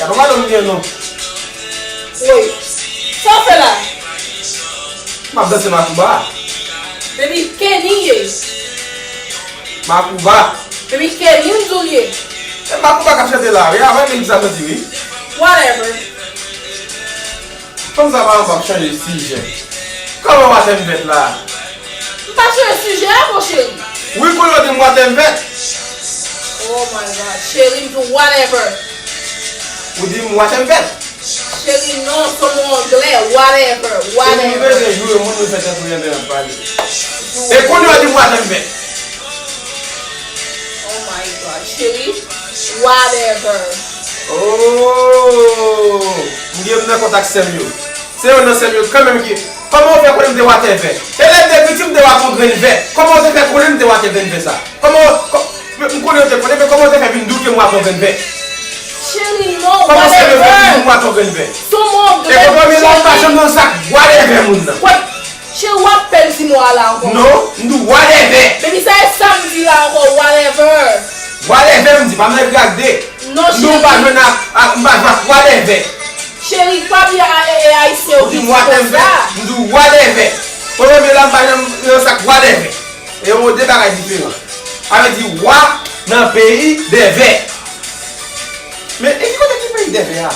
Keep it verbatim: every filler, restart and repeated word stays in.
Papa m gen non. Woy. Sa w fè la? M ap danse makouba. Baby, Kenny ye. Makouba. Baby, Kenny m di w l ye. E makouba k ap chante la, wi, avan nèg sa santi, wi. Whatever. Fanm sa pa anba ap chanje sijè. Kòman w ap fè m fèt la? M pa chanje sijè a, mon cheri. Wi, kounye w di m whatever. Oh my God. Cheri, m di w whatever. Ou di m whatever. Cheri, non, se yon mo anglè. Whatever. Ou Whatever. bezwen joure moun ou fè tankou yon nèg ap pale. E kounye w di m whatever. Oh my God. Cheri, whatever. Oh! M gen m nan kontak sè m yo. Se yon nan sè m yo kanmenm ki. Kòman w fè konnen m te whatever? E lè m te piti m te whatever yon grenn vè. Kòman w te fè konnen m te whatever yon vè sa? Kòman w. M konnen w te konnen, men kòman w te fè vin doute m whatever yon grenn vè? Cheri, non, Kòman w fè vin whatever. M whatever yon grenn vè? Se yon mo E anglè, kòman w la pa cheri. Janm nan sak whatever moun nan? What? Cheri, w ap pè di mo a la ankò. Non, m di whatever. Baby, sa e sa m di la ankò, whatever. Whatever m di, pa m nan grade. Non, M di w pa cheri. Jwenn ak, ak, m pa jwenn ak whatever. Cheri, pa byen ale e ayisyen yo Ou di vin m whatever, konsa. M di w whatever. Premye la m pa janm nan sak whatever. E yon de bagay diferan. Sa vle di wa nan peyi dèvè. Men e ki kote ki peyi dèvè a?